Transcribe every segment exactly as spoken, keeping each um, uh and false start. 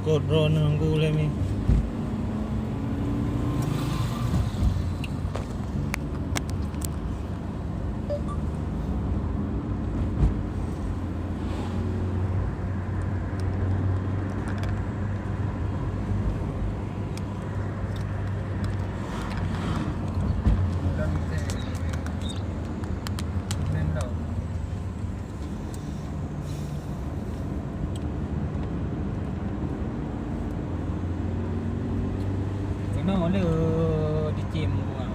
Kot droeneuh ngon gulée mi. Keunoe le dicém buang.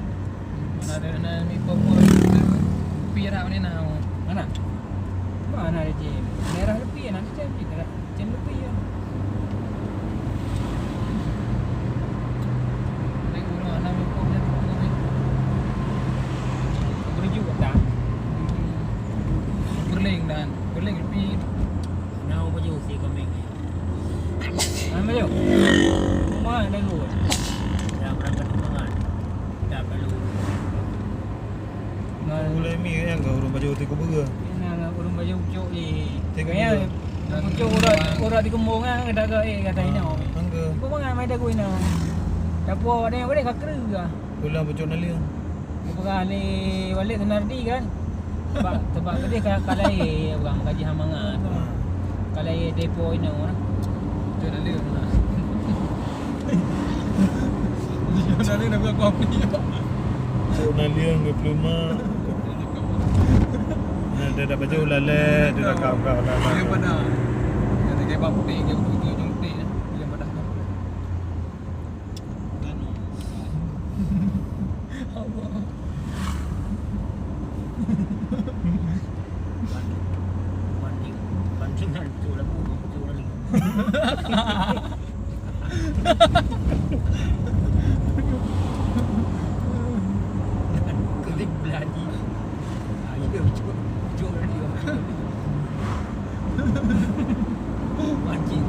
Mana ada, na mi popo. Pi rak ni na. Mana? Mana dicém? Merah lepi na dicém pi rak. Cen leupie ya. Neng ureueng anak mukoh nyan. Beureuju kata. Beureuléng dan beureuléng leupie. Nau baju si kambing. Mana baju? Mana dah gua? Dah berangkat mangat. Dah perlu. Ulée mi nyang ka ureueng baju tiku beureuh. Nah, ureueng baju pucuk jih. Tiku beureuh. Pucuk urat, urat di keumbong ah, kata ke, eh, kata inoe. Angka. Ibu mangat mai dagu inoe. Tapi awak dah yang boleh ka kreueh ah. Pulang pucuk naleueng. Bukan ni balik ke Nardi kan? Sebab, sebab gede ka, ka lahé urang gaji hang mangat. Ha. Ka lahé depo inoe lah. Pucuk naleueng lah. Pucuk naleueng dah buka kopi. Pucuk naleueng dua puluh lima. Nah, dia dah baju lalek, dia dah kau-kau lalek. Dia pada. Dia tak kebab putih, dia putih, dia putih. Dia pada. Allah. Banding, banding, bandingan tu lagu, tu lagu. Klik belanja. Ayo, jom, jom dia. Wajib.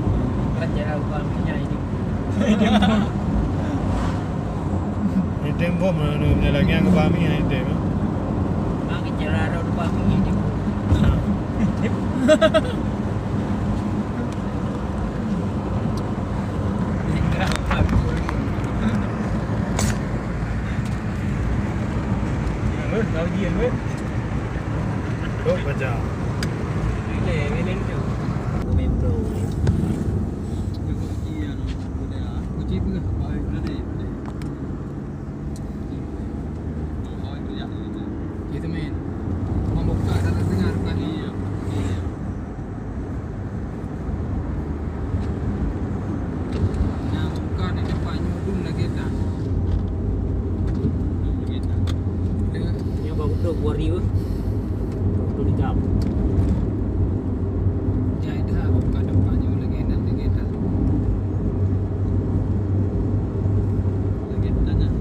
Baca lah upah minyak ini. Ini tempoh mana ni, punya lagi yang upah minyak ini tem. Mak kecil lah, ada upah minyak ini. Rot, kau ujian, Rot. Rot baca. Bila, bila tu? Memang tu. Uji anu, udah. Uji apa? Baik, ready, ready. Uji apa? Oh, itu ya, itu. Itu main. Membuka dan dengar kan? Iya. Iya. Nyang buka di depan nyoe dum lagèe tan. Dum lagèe tan. Nyoe bak udok dua ribu. Bak udok tigam. Jai dah buka depan nyoe lagèe tan, lagèe tan. Lagèe tan nyan.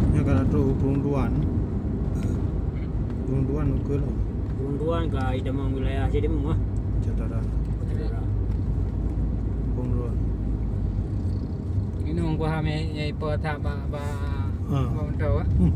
Nyoe ka na trok u Peurunduan. Peurunduan ukeue lom. Peurunduan ka itamong wilayah Jidimong ah. Catara. Catara. Peurunduan. Inong gua hame nyai po that ba, ba, ha, ba moto ah. Hmm.